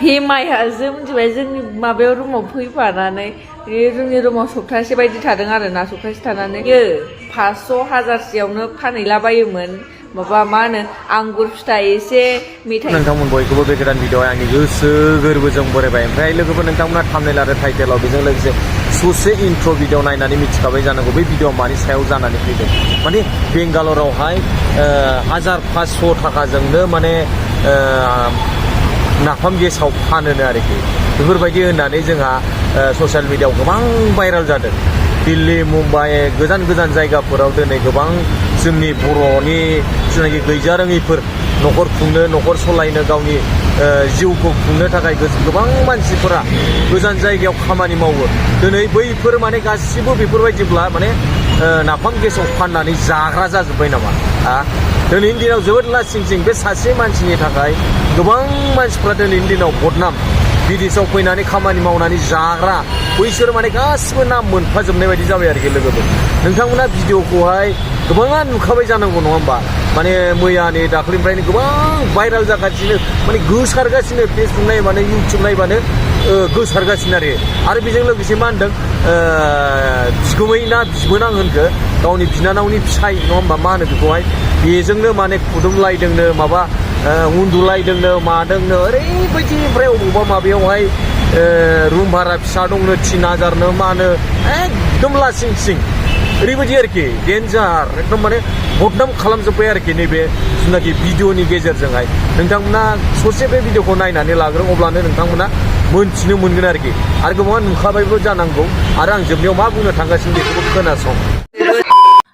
हेमाया जोंनिफ्राय जोंनि माबायाव रुमाव फैफानानै जोंनि रुमाव सप्तासे बायदि थादों आरोना सप्तासे थानानै 500 1000सेयावनो फानहैलाबायोमोन माबा मा होनो आंगुर फिथाइ एसे मेथाइ नोंथांमोन बयखौबो बे गोदान भिडिअ आंनि गोसो गोरबोजों बरायबाय ओमफ्राय लोगोफोर नोंथांमोना थाम्बनेल आरो टाइटेलाव बेजों लोगोसे ससे इन्ट्र' भिडिअ नायनानै मिथिखाबाय जानांगौ बै भिडिअ मानि सायाव जानानै फैदों माने बेंगालरावहाय 1500 थाखाजोंनो माने नाफाम गेसाव फानोनो आरोखि बेफोरबायदि होननानै जोंहा ससियेल मिडियायाव गोबां भाइराल जादों दिल्ली मुम्बाइ गोजान गोजान जायगाफोराव दिनै गोबां जोंनि बर'नि जेनाखि गैजारोङैफोर न'खर खुंनो न'खर सलायनो गावनि जिउखौ खुंनो थाखाय गोबां मानसिफोरा गोजान जायगायाव खामानि मावो दिनै बैफोर माने गासिबो बेफोरबायदिब्ला माने नाफाम गेसाव फाननानै जाग्रा जाजोब्बाय नामा दिनैनि दिनाव जोबोद लासिं सिं बे सासे मानसिनि थाखाय गोबां मानसिफ्रा दिनैनि दिनाव बदनाम बिदेशआव फैनानै खामानि मावनानै जाग्रा बैसोर माने गासिबो नाम मोनफाजोबनाय बायदि जाबाय आरोखि लोगोफोर नोंथांमोना भिडिअखौहाय गोबाङा नुखाबाय जानांगौ नङा होमबा माने मैयानि दाख्लैनिफ्रायनो गोबां भाइराल जागासिनो माने गोसारगासिनो फेसबुक नायबानो इउटुब नायबानो गोसारगासिनो आरो बेजों लोगोसे मा होनदों बिगुमै ना बिबोनां होनखो गावनि बिनानावनि फिसाय नङा होमबा मा होनो बेखौहाय बेजोंनो माने खुदुमलायदोंनो माबा उन्दुलायदोंनो मादोंनो ओरैबायदि ओमफ्राय अबावबा माबायावहाय रुम भारा फिसा दंनो 3000नो मानो एकदम लासिं सिं ओरैबायदि आरोखि डेन्जार एकदम माने बदनाम खालामजोब्बाय आरोखि नैबे जेनाखि भिडिअनि गेजेरजोंहाय नोंथांमोना ससे बे भिडिअखौ नायनानै लाग्रो अब्लानो नोंथांमोना मोनथिनो मोनगोन आरोखि आरो गोबाङा नुखाबायबो जानांगौ आरो आं जोबनायाव मा बुंनो थांगासिनो बेखौबो खोनासं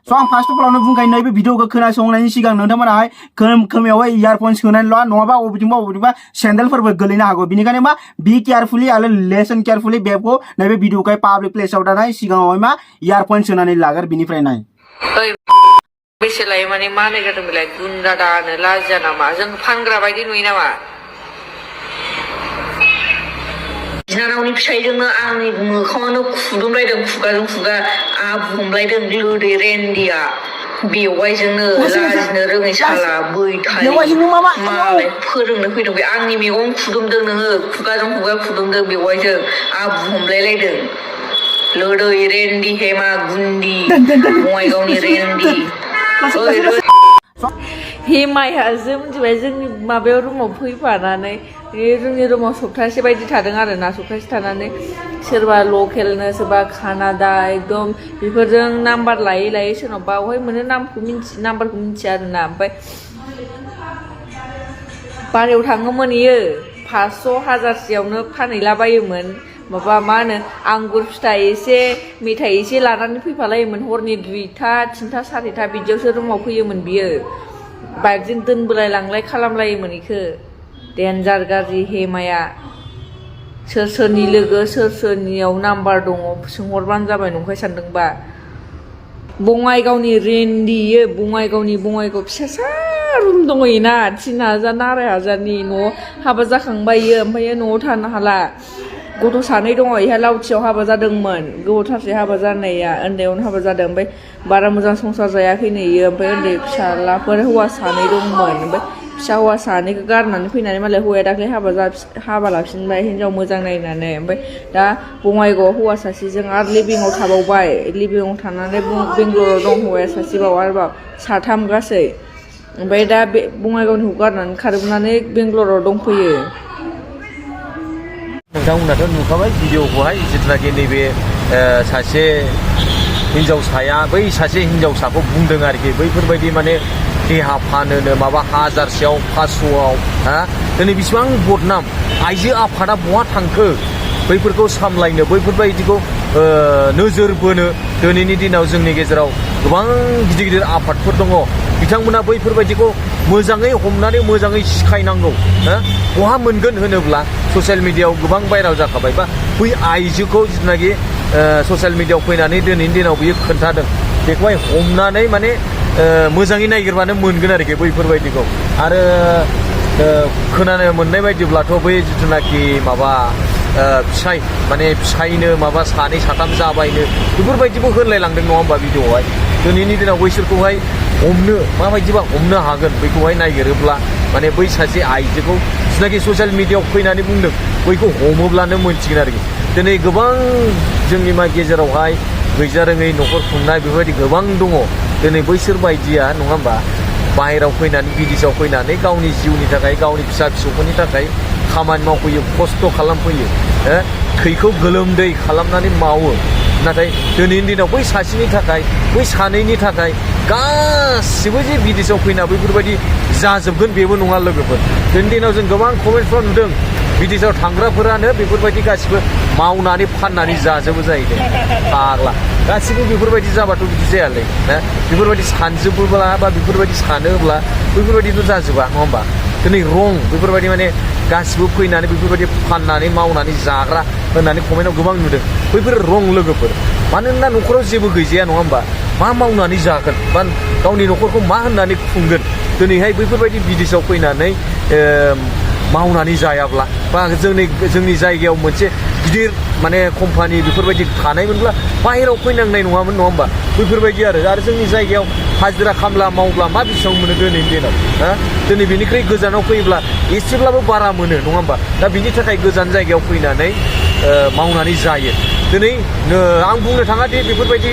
So आं फार्स्ट अफ अल बुंखायो नैबे भिडिअखौ खोनासंनायनि सिगां नोंथांमोनाहाय खोमायावहाय इयारफन सोनानै ला नङाबा बबेथिंबा सेन्देलफोरबो गोलैनो हागौ बिनिखायनो मा बि केयारफुली आरो लेसन केयारफुली बेखौ नैबे भिडिअखौ पाब्लिक प्लेसाव दानाय सिगाङावहाय मा इयारफन सोनानै लाग्रो बिनिफ्राय नाय बेसे लायो माने मा नायगारदों बेलाय गुन्दा दानो लाजिया नामा जों फानग्रा बायदि नुयो नामा बिनानावनि फिसाइजोंनो आंनि मोखाङावनो खुदुमलायदों खुगाजों खुगा आबु हमलायदों लोदै रेन्दिया बेवाइजोंनो लाजिनो रोङै साला बैथालि मालाय फोरोंनो फैदों बे आंनि मेगन खुदुमदों नोङो खुगाजों खुगा खुदुमदों बेवाइजों आबु हमलायलायदों लोदै रेन्दि हेमा गुन्दि बङाइगावनि रेन्दि हेमाया जोंनिफ्राय जोंनि माबायाव रुमाव फैफानानै जोंनि रुमाव सप्तासे बायदि थादों आरोना सप्तासे थानानै सोरबा लकेलनो सोरबा कानाडा एकदम बेफोरजों नाम्बार लायै लायै सोरनावबा बहाय मोनो नाम्बारखौ मिथिया आरोना ओमफ्राय बारायाव थाङोमोन इयो 500 1000सेयावनो फानहैलाबायोमोन माबा मा होनो आंगुर फिथाइ एसे मेथाइ एसे लानानै फैफालायोमोन हरनि 2टा 3टा 4टा बिदियावसो रुमाव फैयोमोन बियो बाइकजों दोनबोलाय लांलाय खालामलायोमोन इखो डेन्जार गाज्रि हेमाया सोर सोरनि लोगो सोर सोरनियाव नाम्बार दङ सोंहरबानो जाबाय नंखाय सानदोंबा बङाइगावनि रेन्दि बङाइगाव फिसासा रुम दङ इना 3000 2500नि न'आव हाबा जाखांबाय इयो ओमफ्राय न'आव थानो हाला गथ' सानै दङ इहा लावथियाव हाबा जादोंमोन गोबावथारसै हाबा जानाया उन्दैयावनो हाबा जादों ओमफ्राय बारा मोजां संसार जायाखैनो इयो ओमफ्राय उन्दै फिसालाफोर हौवा सानै दंमोन ओमफ्राय फिसा हौवा सानैखौ गारनानै फैनानै मालाय हौवाया दाख्लै हाबा लाफिनबाय हिनजाव मोजां नायनानै ओमफ्राय दा बङाइगावआव हौवा सासेजों आरो लिभिंआव थाबावबाय लिभिंआव थानानै बेंगलराव दं हौवाया सासेबाव आरोबाव साथाम गासै ओमफ्राय दा बे बङाइगावनिखौ गारनानै खारबोनानै बेंगलराव दंफैयो नोंथांमोनाथ' नुखाबाय भिडिअखौहाय जिथुनाखि नैबे सासे हिन्जावसाया बै सासे हिन्जावसाखौ बुंदों आरोखि बैफोरबायदि माने देहा फानोनो माबा 1000सेयाव 500आव दिनै बेसेबां बदनाम आइजो आफादा बहा थांखो बैफोरखौ सामलायनो बैफोरबायदिखौ नोजोर बोनो दिनैनि दिनाव जोंनि गेजेराव गोबां गिदिर गिदिर आफादफोर दङ बिथांमोना बैफोरबायदिखौ मोजाङै हमनानै मोजाङै सिखायनांगौ बहा मोनगोन होनोब्ला ससियेल मिडियायाव गोबां भाइराल जाखाबाय बा बै आइजोखौ जिथुनाखि ससियेल मिडियायाव फैनानै दिनैनि दिनाव बियो खोन्थादों बेखौहाय हमनानै माने मोजाङै नायगिरबानो मोनगोन आरोखि बैफोरबायदिखौ आरो खोनानो मोननाय बायदिब्लाथ' बै जिथुनाखि माबा फिसाय माने फिसायनो माबा 2 3 जाबायनो बेफोरबायदिबो होनलायलांदों नङा होमबा भिडिअआवहाय दिनैनि दिनाव बैसोरखौहाय हमनो माबायदिबा हमनो हागोन बैखौहाय नागिरोब्ला माने बै सासे आइजोखौ जिनाखि ससियेल मिडियायाव फैनानै बुंदों बैखौ हमोब्लानो मोनसिगोन आरोखि दिनै गोबां जोंनि मा गेजेरावहाय गैजारोङै न'खर खुंनाय बेफोरबायदि गोबां दङ दिनै बैसोर बायदिया नङा होमबा बाहेरायाव फैनानै बिदेशाव फैनानै गावनि जिउनि थाखाय गावनि फिसा फिसौफोरनि थाखाय खामानि मावफैयो खस्थ' खालामफैयो थैखौ गोलोमदै खालामनानै मावो नाथाय दिनैनि दिनाव बै सासेनि थाखाय बै सानैनि थाखाय गासिबो जे बिदेशाव फैना बैफोरबायदि जाजोबगोन बेबो नङा लोगोफोर दिनैनि दिनाव जों गोबां कमेन्टफ्राव नुदों बिदेशाव थांग्राफोरानो बेफोरबायदि गासिबो मावनानै फाननानै जाजोबो जाहैदों फाग्ला गासिबो बेफोरबायदि जाबाथ' बिदि जायालै बेफोरबायदि सानजोबोब्ला बा बेफोरबायदि सानोब्ला बैफोरबायदिथ' जाजोबा नङा होमबा दिनै रं बेफोरबायदि माने गासिबो फैनानै बेफोरबायदि फाननानै मावनानै जाग्रा होननानै कमेन्टआव गोबां नुदों बैफोर रं लोगोफोर मानोना न'खराव जेबो गैजाया नङा होमबा मा मावनानै जागोन बा गावनि न'खरखौ मा होननानै खुंगोन दिनैहाय बैफोरबायदि बिदेशाव फैनानै मावनानै जायाब्ला बा जोंनि जायगायाव मोनसे गिदिर माने कम्पानि बेफोरबायदि थानायमोनब्ला बाहेरायाव फैनांनाय नङामोन नङा होमबा बैफोरबायदि आरो जोंनि जायगायाव हाजिरा खामला मावब्ला मा बेसेबां मोनो दिनैनि दिनाव दिनै बेनिख्रुइ गोजानाव फैयोब्ला एसेब्लाबो बारा मोनो नङा होमबा दा बिनि थाखाय गोजान जायगायाव फैनानै मावनानै जायो दिनै आं बुंनो थाङा दि बेफोरबायदि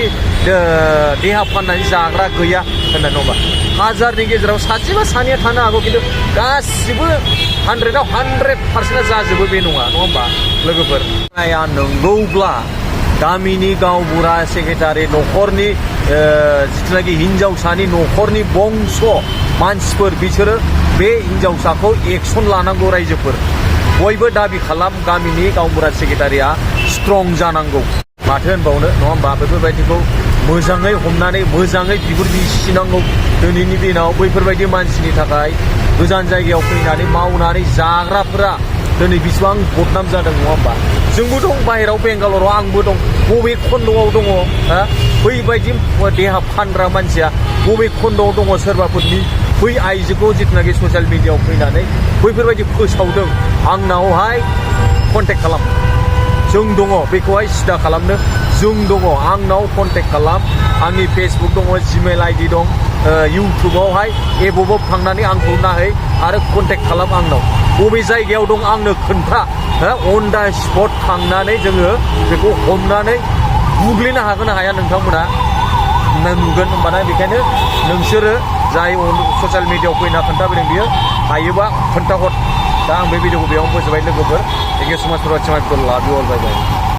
देहा फाननानै जाग्रा गैया होनना नङा होमबा हाजारनि गेजेराव सासे बा सानैया थानो हागौ खिन्थु गासिबो 100% जाजोबो बे नङा होमबा लोगोफोर नंगौब्ला गामिनि गावबुरा सेक्रेटारि न'खरनि जिथुनाखि हिनजावसानि न'खरनि बंस मानसिफोर बिसोरो बे हिनजावसाखौ एक्सन लानांगौ रायजोफोर बयबो दाबि खालाम गामिनि गावबुरा सेक्रेटारिया स्ट्रं जानांगौ माथो होनबावनो नङा होमबा बेफोरबायदिखौ मोजाङै हमनानै मोजाङै बिगुर बिसिनांगौ दिनैनि दिनाव बैफोरबायदि मानसिनि थाखाय गोजान जायगायाव फैनानै मावनानै जाग्राफोरा दिनै बेसेबां बदनाम जादों नङा होमबा जोंबो दं बाहेरायाव बेंगालराव आंबो दं बबे खन्दआव दङ बैबायदि देहा फानग्रा मानसिया बबे खन्दआव दङ सोरबाफोरनि बै आइजोखौ जिथुनाखि ससियेल मिडियायाव फैनानै बैफोरबायदि फोसावदों आंनावहाय कन्टेक्ट खालाम जों दङ बेखौहाय सिदा खालामनो जों दङ आंनाव कन्टेक्ट खालाम आंनि फेसबुक दङ जिमेल आइडि दं इउटुबावहाय एबाव थांनानै आंखौ नाहै आरो कन्टेक्ट खालाम आंनाव बबे जायगायाव दं आंनो खोन्था अन दा स्पट थांनानै जोङो बेखौ हमनानै बुग्लिनो हागोन ना हाया नोंथांमोना नुगोन होमबाना बेखायनो नोंसोरो जाय ससियेल मिडियायाव फैना खोन्थाफैदों बियो हायोबा खोन्थाहर दा आं बे भिडिअखौ बेयावनो फोजोबबाय लोगोफोर थेंक इउ सो माच फर वाचिं माय भिडिअ लाभ इउ अल बाय बाय